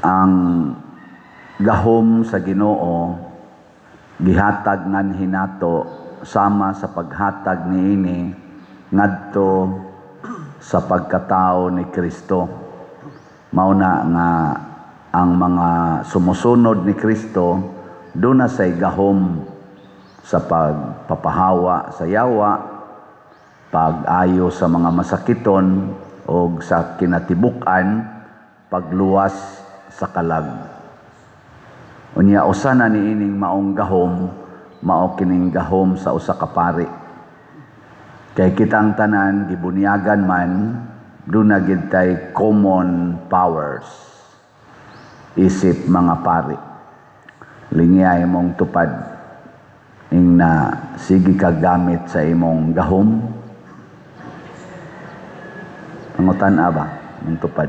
Ang gahom sa Ginoo gihatag nganhi nato sama sa paghatag niini ngadto sa pagkatao ni Kristo. Mao na nga ang mga sumusunod ni Kristo duna say gahom sa pagpapahawa sa yawa, pag-ayo sa mga masakiton o sa kinatibuk-an pagluwas sa kalag. Unya, usa na niining maong gahom, mao kining gahom sa usa ka pari. Kay kitang tanan gibunyagan man, duna gid tay common powers isip mga pari. Lingyay mong tupad ing na sige ka gamit sa imong gahom. Pangutan ba mong tupad?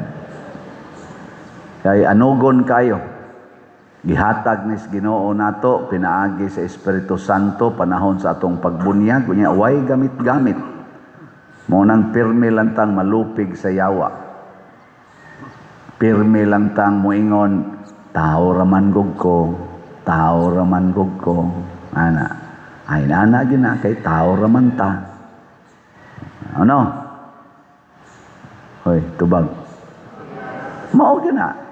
Kay anugon kayo. Gihatag nis Ginoo nato pinaagi sa Espiritu Santo panahon sa atong pagbunyag, unya way gamit-gamit. Mo nang pirmi lang tang malupig sa yawa. Pirmi lang tang muingon, "Tao raman gug ko, tao raman gug ko." Ana. Ay ana gina kay tao raman ta. Ano? Hoy, tubag. Mao gina.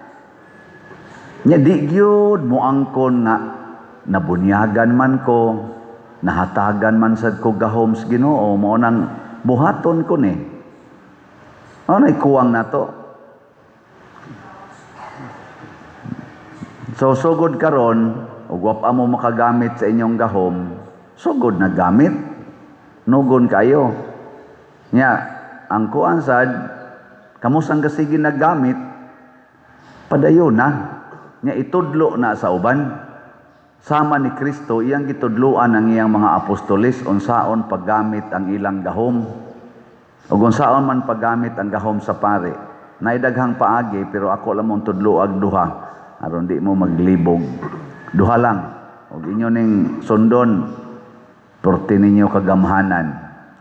Nya di gyud moangkon nga nabunyagan man ko, nahatagan man sad ko gahom sa Ginoo, mao nang buhaton ko ni. Mao nay kuwang nato. So sugod karon ug wa pa mo makagamit sa inyong gahom, sugod na gamit. Nugon kayo. Nya ang kuan sad, kamusang kasige naggamit, padayon na. Nya itudlo na sa uban. Sama ni Kristo, iyang gitudloan ang iyang mga apostoles unsaon paggamit ang ilang gahom. Ug unsaon man paggamit ang gahom sa pare. Naay daghang paagi, pero ako lang mong tudloag duha aron di mo maglibog. Duha lang. Ug inyo ning sundon perti ninyo kagamhanan.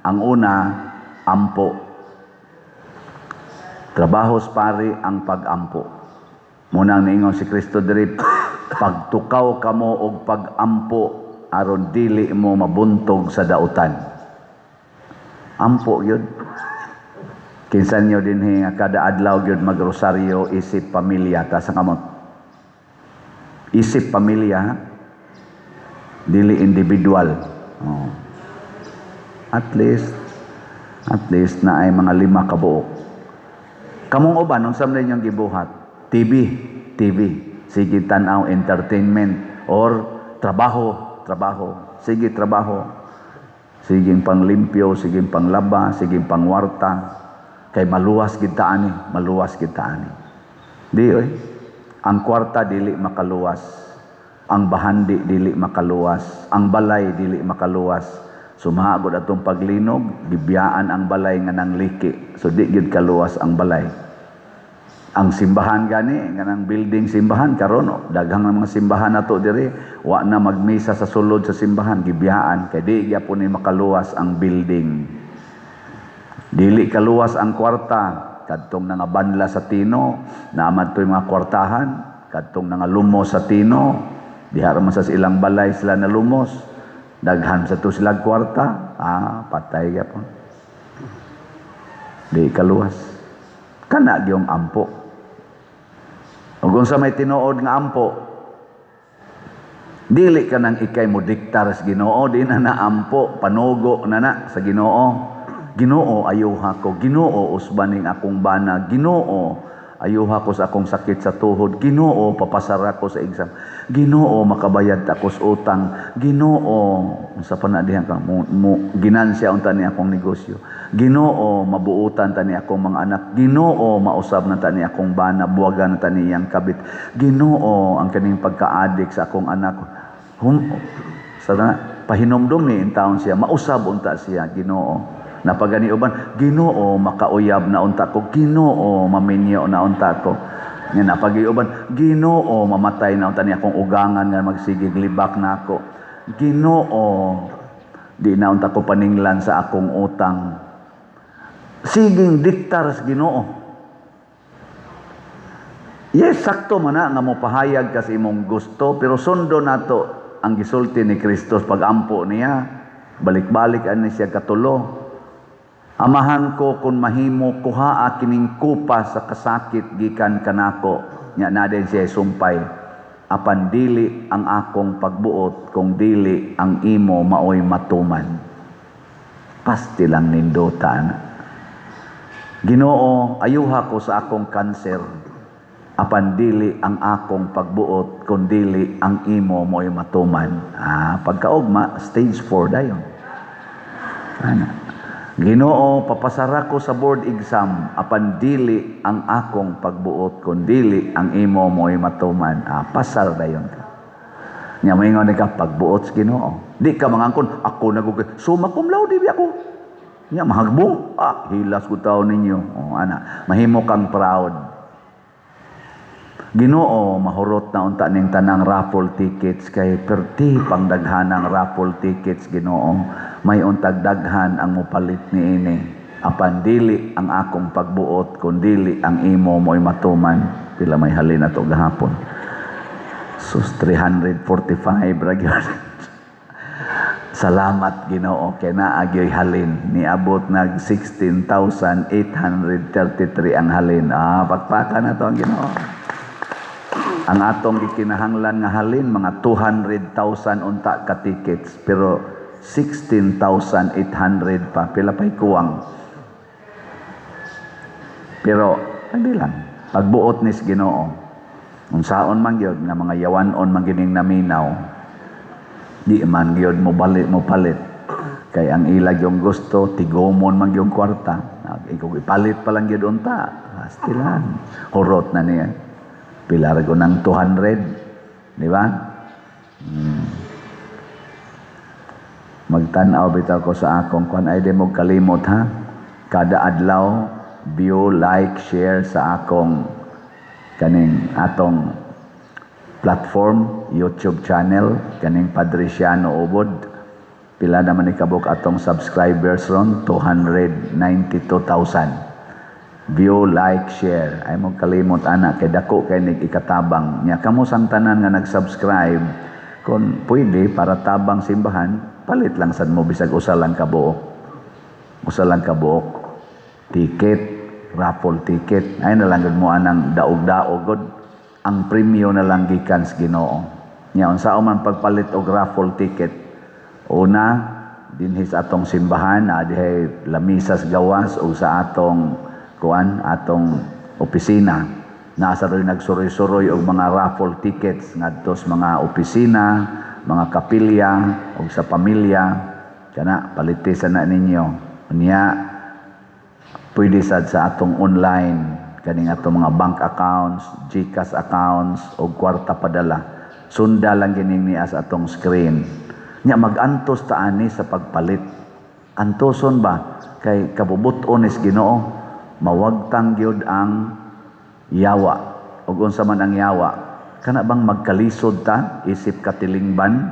Ang una, ampo. Trabaho sa pari ang pag-ampo. Munang niingon si Kristo diri, "Pagtukaw kamo og pag-ampo aron dili mo mabuntog sa dautan." Ampo gyud. Kinsa nyo dinhi nga kada adlaw gyud magrosaryo isip pamilya? Ta sa kamot. Isip pamilya, ha? Dili individual. Oh. At least na ay mga 5 ka buok. Kamong uban, unsa man inyong gibuhat? TV, TV. Sige tan-aw, entertainment or trabaho, trabaho. Sige trabaho. Sige panglimpyo, sige panglaba, sige pangwarta. Kay maluwas gid ta ani, maluwas gid ta ani. Di oy. Ang kwarta dili makaluwas. Ang bahandi dili makaluwas. Ang balay dili makaluwas. Sumagod atong paglinog, gibiyaan ang balay nga nang liki. So di gid kaluwas ang balay. Ang simbahan gani, nga nang building simbahan karon, oh, daghang mga simbahan nato diri, wa na magmisa sa sulod sa simbahan, gibiyaan kay di gyapon ni makaluwas ang building. Dili kaluwas ang kwarta, kadtong nangabanla sa Tino, naman to'y mga kwartahan, kadtong nangalumos sa Tino, diha ra man sa ilang balay sila nalumos, daghan sa to sila kwarta, patay gyapon. Di kaluwas. Kana gyung ampo. Ug unsa may tinuod nga ampo, dili ka nang ikay mo diktar sa Ginoo, di na na ampo, panugo na na sa Ginoo. "Ginoo, ayuha ko. Ginoo, usbaning akong bana. Ginoo, ayuha ko sa akong sakit sa tuhod. Ginoo, papasara ko sa exam. Ginoo, makabayad ako sa utang. Ginoo, unsa pa na diha ka mo ginansya unta ni akong negosyo. Ginoo, mabuutan ta ni akong mga anak. Ginoo, mausab na ta ni akong bana, buwagan na ta ni iyang kabit. Ginoo, ang kaning pagka-addict sa akong anak." Sa na, pahinumdum ni taon siya, mausab unta siya, Ginoo. Napagani uban, "Ginoo, makauyab na unta ko. Ginoo, maminyo na unta ko." Nga napagi uban, "Ginoo, mamatay na unta ni akong ugangan nga magsigig libak na ako. Ginoo, di na unta ko paninglan sa akong utang." Siging diktar sa Ginoo. Yes, sakto man na nga mopahayag ka sa imong gusto, pero sundo nato ang gisulti ni Kristos pag-ampo niya. Balik-balik ani siya katulo. "Amahan ko, kung mahimo, kuhaa kining kupa sa kasakit gikan kanako." Nya na din siya sumpay. "Apan dili ang akong pagbuot, kung dili ang imo maoy matuman." Pasti lang nindota na. "Ginoo, ayuha ko sa akong kanser. Apan dili ang akong pagbuot, kung dili ang imo mo'y matuman." Ah, pagkaugma, stage 4 dayon. Ana. "Ginoo, papasara ko sa board exam. Apan dili ang akong pagbuot, kung dili ang imo mo'y matuman." Ah, pasar dayon ka. Nya moingon ka, pagbuot sa Ginoo. Di ka mangangkon, "Ako nagugay. Summa cum laude bi ako." Nya mahagbong, ah, hilas ko tao ninyo. Oh, ana, mahimo kang proud. "Ginoo, mahurot na unta ning tanang raffle tickets kay perti pang daghanang raffle tickets, Ginoo. May untag daghan ang mopalit niini. Apan dili ang akong pagbuot, kun dili ang imo mo'y matuman." Pila may halin na to gahapon? Sus, 345 ra gyud. Salamat, Ginoo, kay naa gyoy halin. Niabot nag 16,833 ang halin. Ah, pakpaka na to ang Ginoo. Ang atong gikinahanglan nga halin mga 200,000 unta ka tickets, pero 16,800 pa, pila pa'y kuwang. Pero hindi lang pagbuot nis Ginoo, unsaon man gyud nga mga yawanon man gining naminaw, di man gyud mo balik mo palit kay ang ila yung gusto tigomon man gyud kwarta. Ikaw ipalit pa lang gyud unta, lang hurot na niya. Pila ra ng 200, di ba? Magtan-aw bitaw ko sa akong kuan, ay di mo kalimot ha. Kada adlaw, view, like, share sa akong kaning atong platform, YouTube channel, kaning Padriciano Ubod. Pila naman ni kabuk atong subscribers ron? 292,000. View, like, share. Ay mo kalimot ana kay dako kay nig ikatabang. Nya kamo sang tanan nga nag-subscribe, kung pwede para tabang simbahan, palit lang sad mo bisag usa lang ka buok. Usa lang ka buok. Ticket, raffle ticket. Ay na lang gud mo anang daog-daog gud. Ang premyo na lang gikan sa Ginoo. Nya unsa man pagpalit og raffle ticket? Una, dinhi sa atong simbahan, na dihay lamisas gawas o sa atong kuan, atong opisina. Nasa rin nagsuroy-suroy og mga raffle tickets ngadto sa mga opisina, mga kapilya o sa pamilya. Kana palitisan na ninyo. Unya pwede sad sa atong online kaning atong mga bank accounts, GCash accounts o kwarta padala. Sunda lang gining niya sa atong screen. Nya magantos ta ani sa pagpalit. Antoson ba kay kabubut-on is Ginoo, mawagtang gyud ang yawa. Ug unsa man ang yawa? Kana bang magkalisod ta isip katilingban,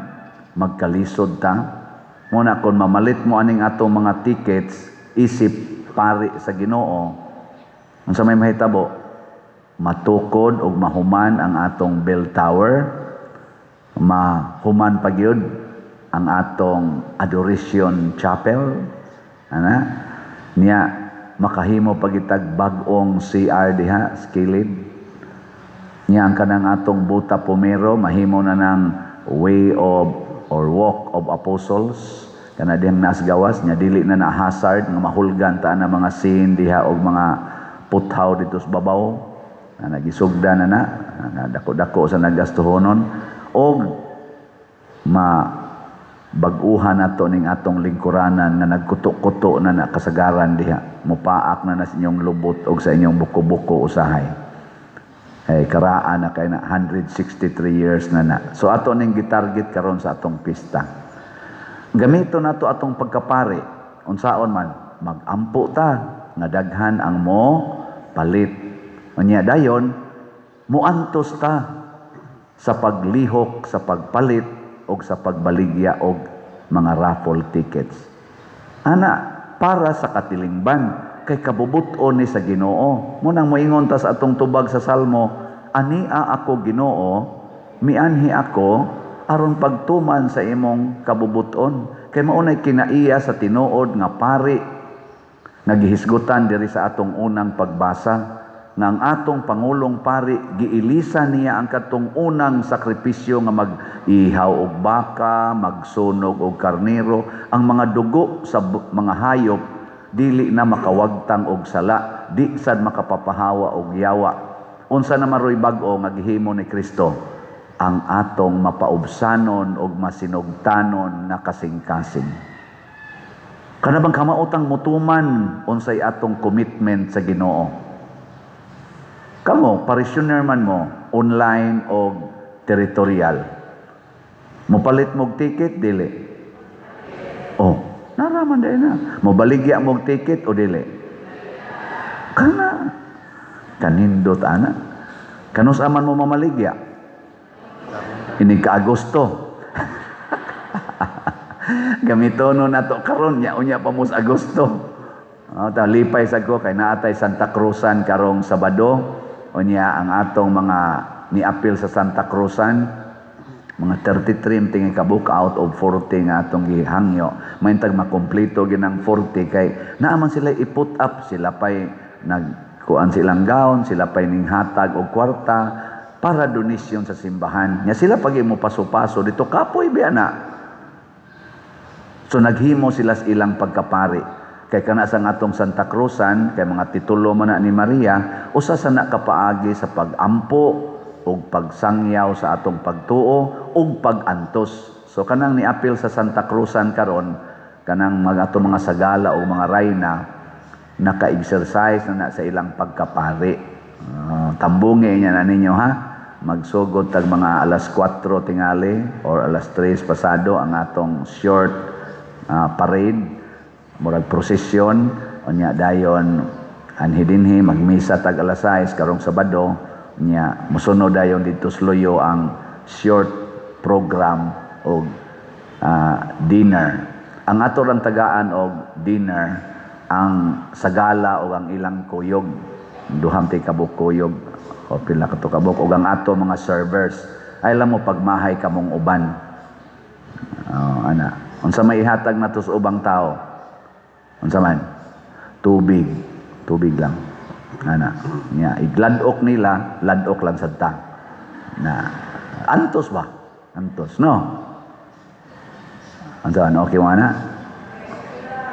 magkalisod ta. Muna kon mamalit mo aning atong mga tickets isip pari sa Ginoo, unsa may mahitabo? Matukod ug mahuman ang atong bell tower, mahuman pa gyud ang atong adoration chapel ana niya, makahimo pagitag bag-ong CR diha sa kilid niya. Ang kanang atong buta pumero mahimo na ng way of or walk of apostles kana dihang nas gawas nya, dili na na hazard nga mahulgan ta na mga scene diha og mga puthaw dito sa babaw na nagisugda na na, na dako-dako sa nagastuhonon, og ma bag-uhan nato ning atong lingkuranan nga nagkuto-kuto na na kasagaran diha, mupaak na na sa inyong lubot og sa inyong buko-buko usahay. Ay karaan na kay na 163 years na na. So ato ning gitarget karon sa atong pista, gamito nato atong pagkapari. Unsaon man? Magampo ta nga daghan ang mo palit. Unya dayon muantos ta sa paglihok, sa pagpalit og sa pagbaligya og mga raffle tickets ana para sa katilingban kay kabubut-on ni sa Ginoo. Munang moingon ta sa atong tubag sa Salmo, Ania ako, Ginoo, mianhi ako aron pagtuman sa imong kabubuton. Kay mao nay kinaiya sa tinuod nga pari nga gihisgutan diri sa atong unang pagbasa, nga ang atong pangulong pari giilisan niya ang katong unang sakripisyo nga mag-ihaw og baka, magsunog og karnero. Ang mga dugo sa mga hayop dili na makawagtang og sala, di sad makapapahawa og yawa. Unsa na maroy bag-o nga gihimo ni Kristo? Ang atong mapaubsanon og masinugtanon nga kasing-kasing. Kana bang kamaotang mutuman unsay atong commitment sa Ginoo? Kamo, parishioner man mo, online o territorial. Mopalit mog ticket, dili? Oh, naraman din na. Mobaligya mog ticket o dili? Kana. Kanindot ana. Kanus-a man mo mamaligya? Inig ka Agosto. Gamitono nato karon nya unya pa mo sa Agosto. Oh, ta lipay sad ko kay naatay Santa Cruzan karong Sabado. Unya ang atong mga niapil sa Santa Cruzan, mga 33 tingin kabuok out of 40 nga atong gihangyo. Maintag makumpleto ginang 40 kay naa man sila i-put up, sila pay nagkuan silang gown, sila pay ning hatag og kwarta para donasyon sa simbahan. Nya sila pag mo paso-paso dito, kapoy biya na. So naghimo sila sa ilang pagkapari. Kay kana sa atong Santa Cruzan, kay mga titulo man na ni Maria, usa sa nakapaagi sa pag-ampo ug pagsangyaw sa atong pagtuo ug pag-antos. So kanang niapil sa Santa Cruzan karon, kanang mga atong mga sagala o mga rayna, naka-exercise na na sa ilang pagkapari. Tambungi niya na ninyo ha. Magsugod tag mga alas 4 tingali or alas 3 pasado ang atong short parade, murag prosesyon. Unya dayon anhi dinhi magmisa tag alas 6 karong Sabado. Nya mosunod dayon didto sa Luyo ang short program og dinner. Ang ato rang tagaan og dinner ang sagala o ang ilang kuyog, duham ti kabuk kuyog o pila ka to kabuk, og ang ato mga servers ay alam mo pagmahay kamong uban. Oh, ana, unsa may ihatag nato sa ubang tao? Unsa man? Tubig, tubig lang ana. Nya igladok nila, ladok lang sad ta na. Antos ba? Antos, no? Unsa man, okay mo ana?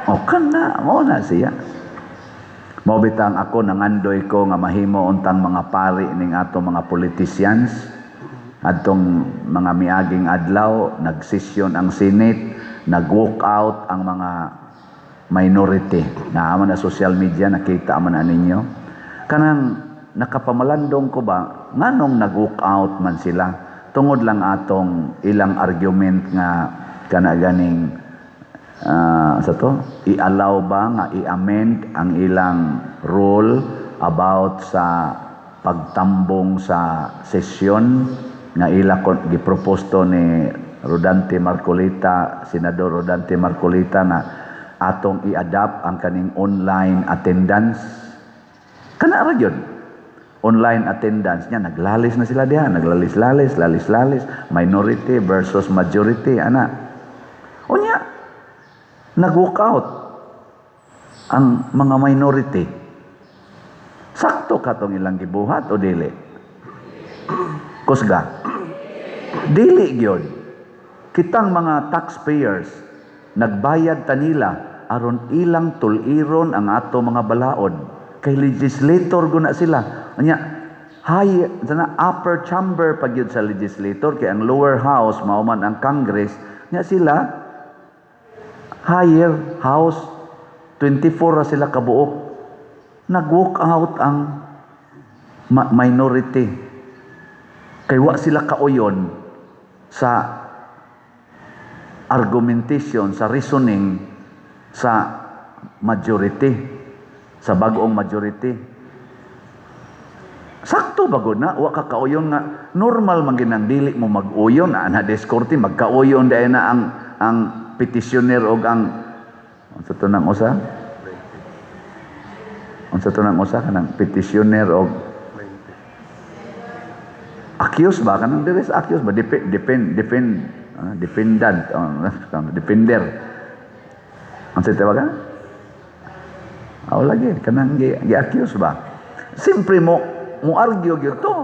O kana mo na siya. Mao bitang ako nangandoy ko nga mahimo untang mga pari ning ato mga politicians. Adtong mga miaging adlaw, nagsesyon ang Senate, nag-walk out ang mga minority. Naa man na social media, nakita man na ninyo. Kanang nakapamalandong ko ba, nganong nag-walk out man sila? Tungod lang atong ilang argument nga kana ganing sa to, i-allow ba nga i-amend ang ilang rule about sa pagtambong sa sesyon nga ila gipropose to ni Rodante Marcoleta, Senador Rodante Marcoleta, na atong i-adapt ang kaning online attendance. Kana ra gyud. Online attendance niya, naglalis na sila diha, naglalis-lalis, lalis-lalis, minority versus majority, ana. Unya, nag-walk out ang mga minority. Sakto katong ilang gibuhat o dili? Kusga. Dili gyud. Kitang mga taxpayers, nagbayad ta nila aron ilang tuliron ang ato mga balaod. Kay legislator guna sila. Anya, high sana, upper chamber pag yun sa legislator, kay ang lower house mao man ang Congress. Nya sila higher house, 24 ra sila kabuok. Nag-walk out ang minority kay wa sila kauyon sa argumentation, sa reasoning sa majority, sa bag-ong majority. Sakto ba gud na wa ka kauyon nga normal man ginang dili mo mag-uyon ana diskorte, magkauyon dahil na ang petitioner og ang unsa to nang usa, unsa to nang usa, kanang petitioner og Accused ba kanang diri sa accused ba, depend depend defend defendant, defender ang sa tawag? Aw, lagi kanang gi-accuse ba, siyempre mo mo argue gyud to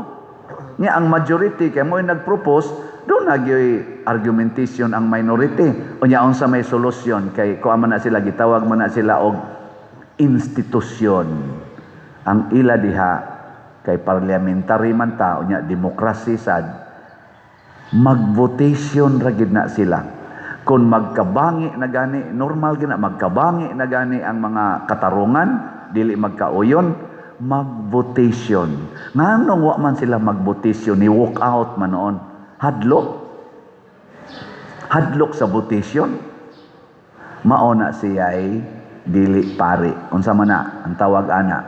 nya. Ang majority kay mo nag-propose, do na gyoy argumentation ang minority. Unya unsa may solusyon? Kay kuan man na sila, gitawag man na sila og institusyon ang ila diha, kay parliamentary man ta, unya demokrasi sad, mag-votation ra gid na sila. Kung magkabangi na gani, normal gina magkabangi na gani ang mga katarungan, dili magkauyon, mag-votation. Nganong wa man sila mag-votation? Ni walk out man noon. Hadlok, hadlok sa votation. Mao na siya'y dili pari. Unsa man na ang tawag ana?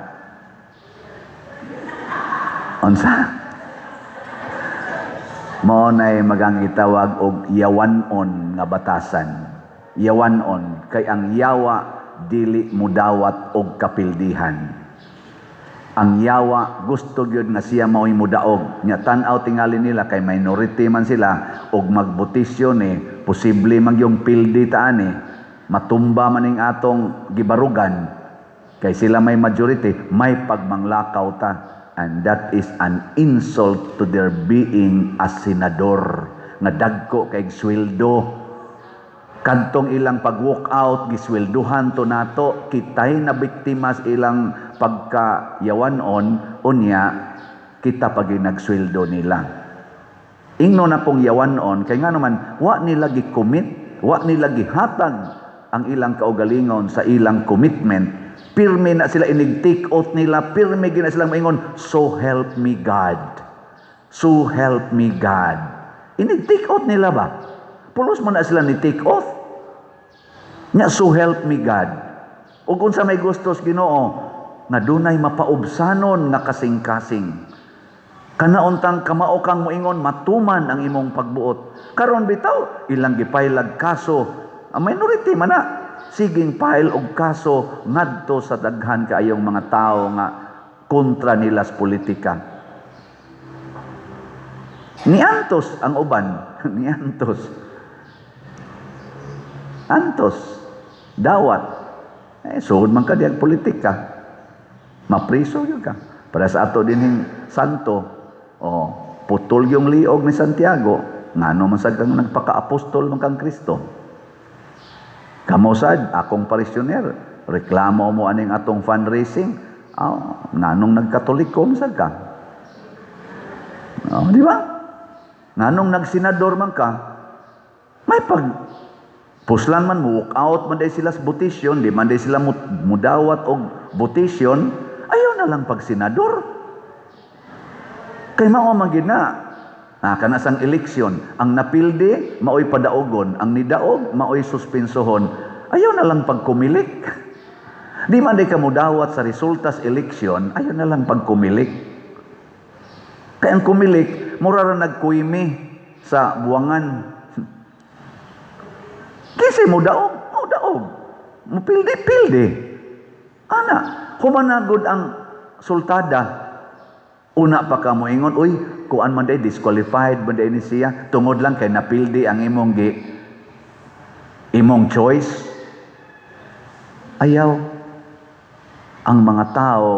Unsa? Mao na'y magang itawag og yawanon nga batasan. Yawanon kay ang yawa dili mudawat og kapildihan. Ang yawa gusto gyud nga siya mao'y mudaog. Nya tan-aw tingali nila, kay minority man sila, og magbotisyon eh, posible man yung pildi ta ani, matumba man ning atong gibarugan kay sila may majority, may pagmanglakaw ta. And that is an insult to their being a senador nga dagko kay sweldo. Kadtong ilang pag walk out, giswelduhan to nato. Kitay na biktima sa ilang pagka yawanon. Unya kita pag nagsweldo nila. Ingno na kong yawanon kay nga naman wa nila gi-commit, wa nila gihatag ang ilang kaugalingon sa ilang commitment. Pirmi na sila inig take oath nila, pirmi gina silang maingon, "So help me God, so help me God." Inig take oath nila ba, pulos man na sila ni take oath nya, "So help me God." Ug unsa may gustos Ginoo nga dunay mapaubsanon nga kasing-kasing. Kanauntang kamao kang moingon, matuman ang imong pagbuot. Karon bitaw ilang gipailag kaso, ang minority man na siging file og kaso ngadto sa daghan kaayong mga tao nga kontra nila sa politika. Niantos ang uban, niantos. Antos, dawat. Eh, suod man ka diyag politika. Mapriso yun ka. Para sa ato dinhing santo, oh, putol yung liog ni Santiago, ngano man sad kang nagpaka-apostol man kang Kristo? Kamo sad, akong parishioner, reklamo mo aning atong fundraising, oh, nganong nagkatoliko man sad ka? Oh, di ba? Nganong nagsenador man ka? May pag puslan man mo walk out man day sila sa botisyon, di man day sila mudawat og botisyon, ayaw na lang pag senador. Kay mao man gid na. Ah, kana sang eleksyon, ang napildi maoy padaogon, ang nidaog maoy suspensohon. Ayaw na lang pagkumilik. Di man day ka mudawat sa resulta sa eleksyon, ayaw na lang pagkumilik. Kaya ang kumilik, mura ra nagkuimi sa buwangan. Kasi mo daog, mo daog. Mo pildi-pildi. Ana, humanagod ang sultada. Una pa ka mo ingon, "Uy, kuan man day, disqualified man day ni siya," tungod lang kay napildi ang imong choice. Ayaw. Ang mga tao,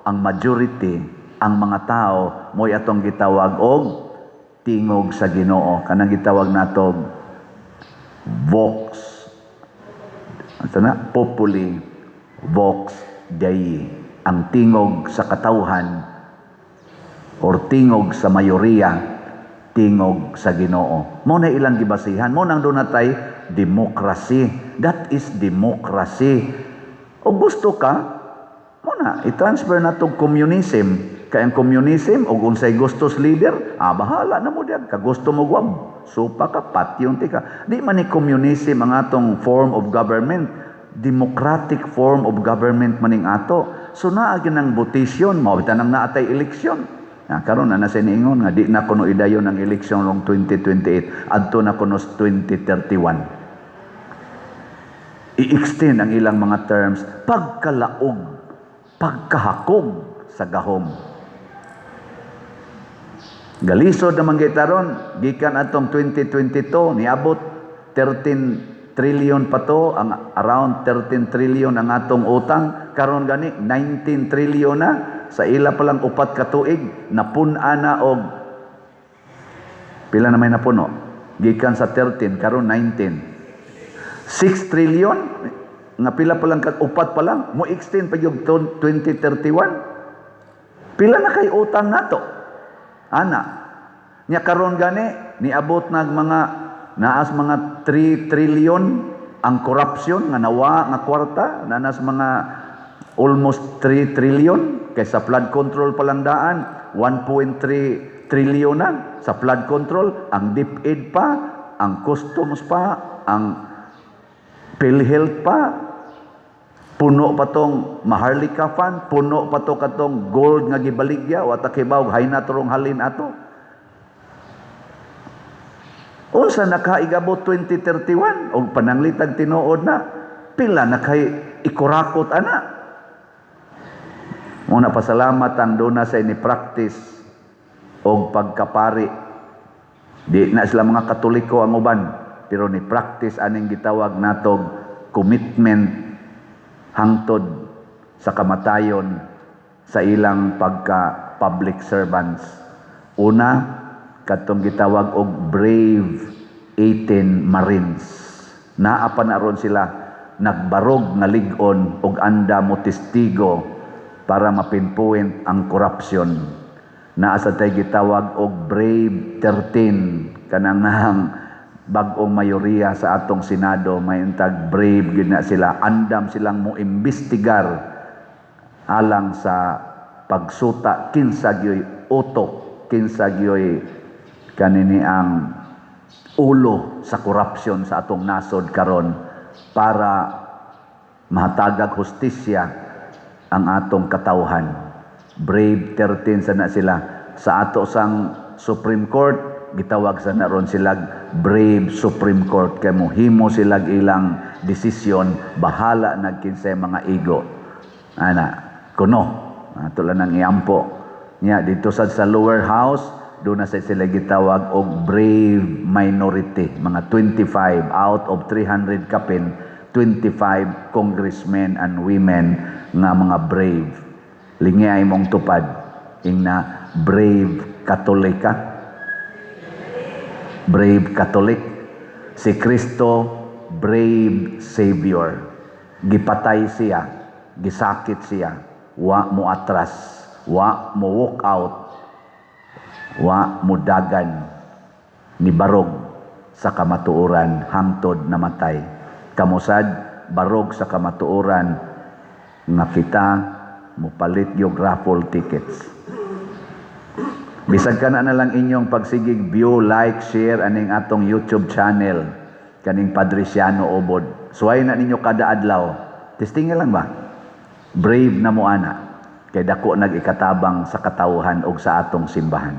ang majority, ang mga tao mo'y atong gitawag og tingog sa Ginoo, kanang gitawag nato vox, ano na, populi vox Dei, ang tingog sa katawhan or tingog sa mayoriya, tingog sa Ginoo. Mo na ilang gibasihan mo nang doon natay democracy. That is democracy. O gusto ka mo na i-transfer na tong communism, kay ang communism og unsay gustos leader, ah, bahala na mo diyan. Kagusto mo gwab supa ka, patyon ti ka. Di man ni communism ang atong form of government, democratic form of government maning ato. So naa gyud ng botisyon, mao bitan ang naatay eleksyon. Na karon na nasa niingon nga di na kuno idayon ang eleksyon rong 2028, adto na kuno sa 2031. I-extend ang ilang mga terms, pagkalaog, pagkahakog sa gahom. Galisod naman kita ron, gikan atong 2022, niabot 13 trillion pa to, ang around 13 trillion ang atong utang, karon gani 19 trillion na sa ila pa lang 4 ka tuig, napun-an na og pila na may napuno? Gikan sa 13, karon 19. 6 trillion nga pila pa lang 4 pa lang, mo extend pa yung 2031. Pila na kay utang nato? Ana. Nya karon gani niabot nag mga naas mga 3 trillion ang corruption nga nawa nga kwarta, nanas mga almost 3 trillion kay sa flood control pa lang daan 1.3 trillion na sa flood control, ang DepEd pa, ang customs pa, ang PhilHealth pa, puno pa tong Maharlika Fund, puno pa to katong gold nga gibaligya, wa ta kibaw hay na turong halin ato. Unsa na ka igabot 2031 og pananglitag tinuod na pila na kay ikurakot ana? Muna pasalamat ang duna sa ini practice og pagkapari. Di na sila mga Katoliko ang uban, pero ni practice aning gitawag natog commitment hangtod sa kamatayon sa ilang pagka public servants. Una, katong gitawag og Brave 18 Marines. Naa pa na ron sila nagbarog nga lig-on og anda mo testigo para mapinpoint ang corruption. Naa sa tay gitawag og Brave 13, kanang nang bag-ong mayoriya sa atong Senado, may intag brave gid na sila, andam silang mo imbestigar alang sa pagsuta kinsa gyoy utok, kinsa gyoy kanini ang ulo sa korupsyon sa atong nasod karon para mahatagag hustisya ang atong katawhan. Brave 13 sana sila. Sa ato sang Supreme Court, gitawag sa na ron sila Brave Supreme Court kay mohimo sila ilang desisyon, bahala nagkinsay mga igo. Ana, kuno. Ato lang ang iampo. Nya dito sa lower house, doon na sa sila gitawag og brave minority, mga 25 out of 300 kapin, 25 congressmen and women nga mga brave. Lingi ay mong tupad ingna brave Katolika. Brave Catholic. Si Kristo, brave Savior. Gipatay siya, gisakit siya, wa mo atras, wa mo walk out, wa mo dagan, ni barog sa kamatuoran hangtod namatay. Kamusad barog sa kamatuoran nga kita mopalit yung raffle tickets. Bisag ka na lang inyong pagsigig view, like, share aning atong YouTube channel kaning Padriciano Obod. Suway na ninyo kada adlaw. Testing lang ba? Brave na mo ana kay dako nag-ikatabang sa katawhan og sa atong simbahan.